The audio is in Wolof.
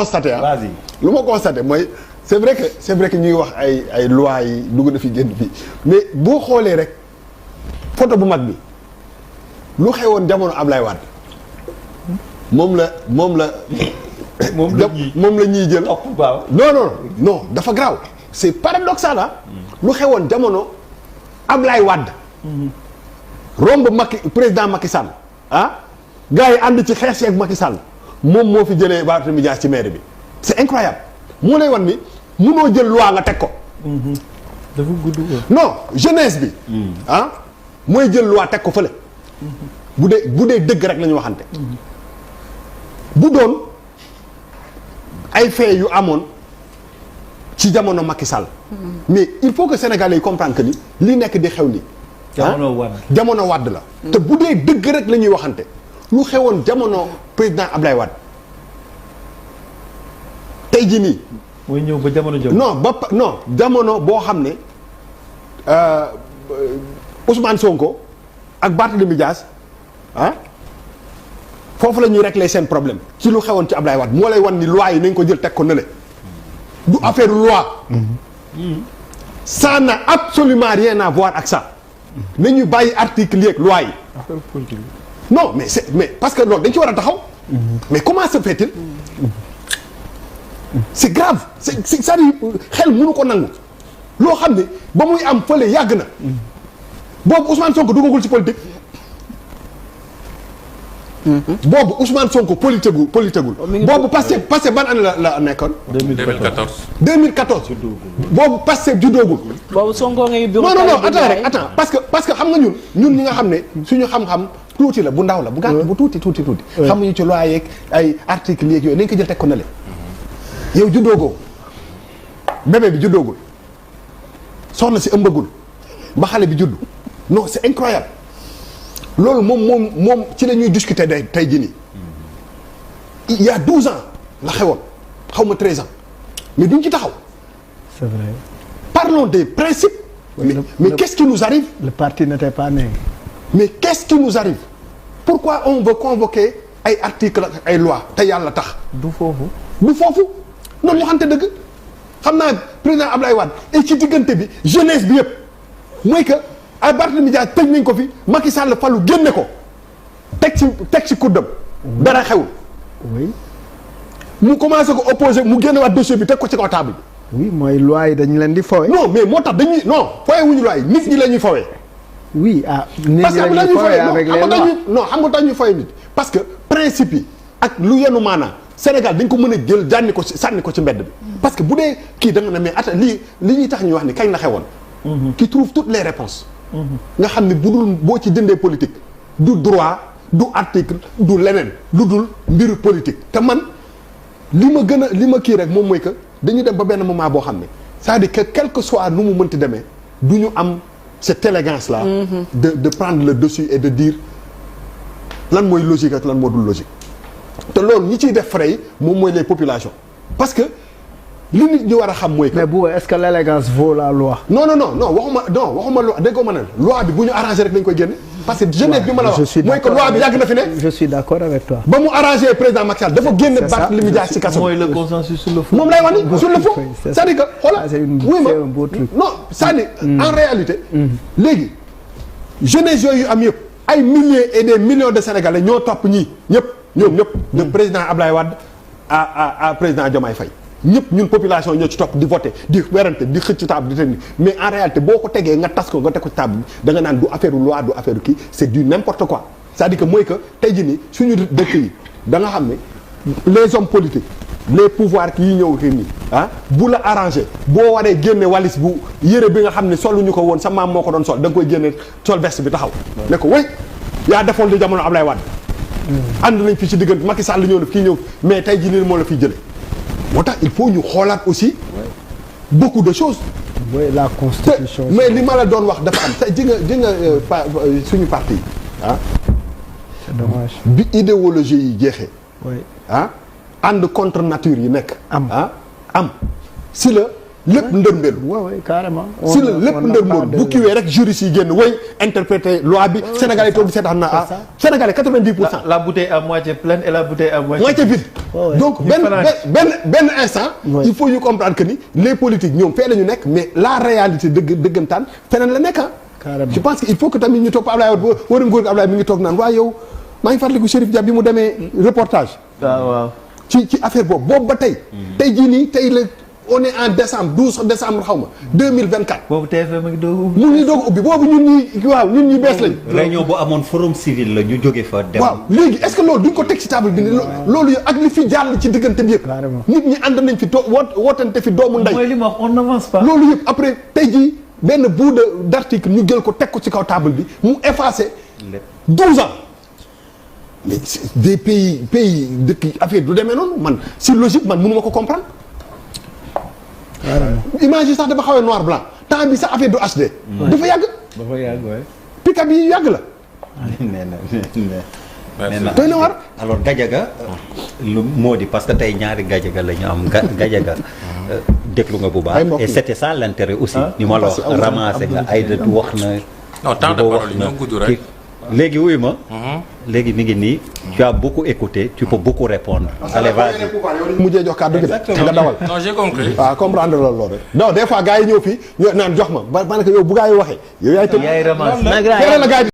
constaté lu ma constaté mooy c'est vrai que ñuy wax ay lois yi dugg na fi génn fii mais boo xoolee rek photo bu mag bi lu xewoon jamono Ablaye Wade moom la ñuy jël. non dafa grave c'est paradoxal lu xewoon jamono Ablaye Wade. romb président Macky Sall gars yi ànd ci xeex ak Macky Sall moom moo fi jëlee Barthélémy Dias ci maire bi c'est incroyable moo lay wan ni munoo jël loi nga teg ko. dafa gudd non jeunesse bi. mooy jël loi teg ko fële. bu dee dëgg rek la ñu waxante. bu doon ay fait yu amoon ci jamono Macky Sall. mais il faut que Sénégalais yi comprennent que ni li nekk di xew ni jamono Wade la. te bu dee dëgg rek la ñuy waxante lu xewoon jamono président Ablaye Wade tey jii nii. mooy ñëw ba jamono jëm. non jamono boo xam ne Ousmane Sonko ak Barthélémy Dias foofu la ñuy régler seen problème ci lu xewoon ci Ablaye Wade moo lay wan ni loi yi nañ ko jël teg ko nële du affaire loi. ça n'a absolument rien à voir ak ça. nañu bàyyi article yi ak loi yi. affaire politique. non mais parce que loolu dañ ci war a taxaw. mais comment se fait-il. c'est grave c'est-à-dire xel mënu ko nangu loo xam ne ba muy am fële yàgg na boobu Ousmane Sonko duggagul ci politique. boobu Ousmane Sonko politegul boobu Pastef ban année la nekkoon. 2014 boobu Pastef juddoogul. boobu Sonko ngay bureau. non attends parce que xam nga ñun ñi nga xam ne suñu xam-xam tuuti la bu ndaw la bu gàtt bu tuuti. xamuñu ci loi yeeg ay articles yeeg yooyu nañ ko jël teg ko na le yow juddoogoo bébé bi juddoogul soxna si ëmbagul ba xale bi juddu non c'est incroyable. loolu moom ci la ñuy discuter tey jii nii il y a 12 ans la xewoon xaw ma 13 ans mais duñ ci taxaw. c'est vrai. parlons des principes. mais qu'est-ce qui nous arrive. le parti n'était pas né. mais qu'est-ce qui nous arrive. pourquoi on veut convoquer ay articles ak ay lois te yàlla tax. du foofu. noonu ñu xamante dëgg xam naa président Ablaye Wade et ci diggante bi jeunesse bi yëpp mooy que. ay Barthélémy Dias tëj nañ ko fi Macky Sall falu génne ko teg ci kuddam dara xewul. oui. mu commencé ko opposé mu génne waat dossier bi teg ko ci kaw table bi. oui mooy loi yi dañ leen di fowee. non mais moo tax dañuy fowee wuñu loi yi nit ñi la ñuy fowee. oui nit ñi la ñuy fowee avec les lois xam nga tax ñuy fowee nit parce que principe yi ak lu yenu maanaa Sénégal dañ ko mën a jël sànni ko ci mbedd bi. parce que bu dee kii da nga ne mais li ñuy tax ñuy wax ni kañ la xewoon. qui trouve toutes les réponses. nga xam ne bu dul boo ci jëndee politique du droit du article du leneen lu dul mbiru politique te man li ma kii rek moom mooy que dañu dem ba benn moment boo xam ne c'est-à-dire que quel que soit nu mu mënti demee du ñu am cette élégance là de prendre le dessus et de dire lan mooy logique ak lan moo dul logique te loolu ñi ciy def frais yi moom mooy les populations parce que li nit ñi war a xam mooy que. mais bu est-ce que l'élégance vaut la loi. non waxuma loi dégg nga ma ne loi bi bu ñu arrangé rek nañ koy génne. parce que jeunesse bi ma la wax mooy que loi bi yàgg na fi ne. je suis d'accord avec toi. ba mu arrangé président Macky Sall dafa génne Barthélémy Dias ci kaso. mooy le consensus sur le fond. moom lay wax ni sur le fond. c'est-à-dire que xoolal c'est un beau truc. non c'est-à-dire en réalité. léegi jeunesse yooyu am yëpp ay milliers et des millions de Sénégalais ñoo topp ñoom ñëpp de président Ablaye Wade à président Diomaye Faye. ñëpp ñun population ñoo ci topp di voter di werante di xëcc table di teg mais en réalité boo ko tegee nga tas ko nga teg ko ci table bi da nga naan du affaire loi du affaire kii c'est du n'importe quoi c'est-à-dire que mooy que tey jii nii suñu dëkk yi da nga xam ne les hommes politiques les pouvoirs yi ñëw xëy nii bu la arrangé boo waree génne walis bu yére bi nga xam ne soluñu ko woon sa maam moo ko doon sol da nga koy génne sol veste bi taxaw ne ko way yaa defoon di jamono Ablaye Wade ànd nañ fi ci diggante Macky Sall ñëw na kii ñëw mais tey jii nii moo la fiy jële moo tax il faut ñu xoolaat aussi beaucoup de choses. oui la constitution. mais li ma la doon wax dafa am te ji nga suñu parti yi c'est dommage. bi idéologie yi jeexee. oui ànd contre nature yi nekk. am si la lépp ndërmbeelu. waaw carrément. si la lépp ndërmbeelu bu kiiwee rek juriste yi génn woy interpréter loi bi. Sénégalais toog di seetaan na ah Sénégalais 90%. la bouteille à moitié pleine et la bouteille à moitié vide. donc benn instant. il faut ñu comprendre que ni les politiques ñoom fee la ñu nekk mais la réalité dëggantaan feneen la nekk ah. carrément je pense que il faut que tamit ñu toog Ablaye Wade war a ngóor Ablaye mi ngi toog naan waaye yow maa ngi fàttaliku Chérif Dia bi mu demee reportage. waaw ci affaire boobu ba tey. tey jii nii tey la on est en décembre 12 décembre xaw ma 2024. boobu TFM a ngi doog ubbi. mu ngi doog ubbi boobu ñun ñi bees lañ. réunion bu amoon forum civil la ñu jóge fa. dem waaw léegi est-ce que loolu duñ ko teg ci table bi loolu ak li fi jàll ci diggante bi yëpp. nit ñi ànd nañ fi wootante fi doomu ndey. mooy li ma wax on n'avance pas. loolu yëpp après tey jii benn bout d'article ñu jël ko teg ko ci kaw table bi mu effacé 12 ans. mais des pays dëkk affaire du demee noonu man si logique man mënu ma ko comprendre. image yi sax dafa xawee noir blanc temps bi sax affaire du HD. dafa yàgg. waay. pick-up yi yàgg la. nee na doy na war. alors Gadiaga lu moo di parce que tey ñaari Gadiaga la ñu am Gadiaga déglu nga bu baax. et c'était ça l'intérêt aussi. ni ma la wax ramassé nga Aïdatu wax na. non temps de parole yi ñoo gudd rek. léegi wuyu ma. léegi mi ngi nii tu as beaucoup écouté tu peux beaucoup répondre. allez vas-y. mujjee jox kàddu gi de nga dawal. non j'ai compris. waaw comprendre loolu rek. non des fois gars yi ñëw fii ñoo naan jox ma ba ma ne ko yow bu gars yi waxee. yow yaay tëb yaay ramasse. la gars yi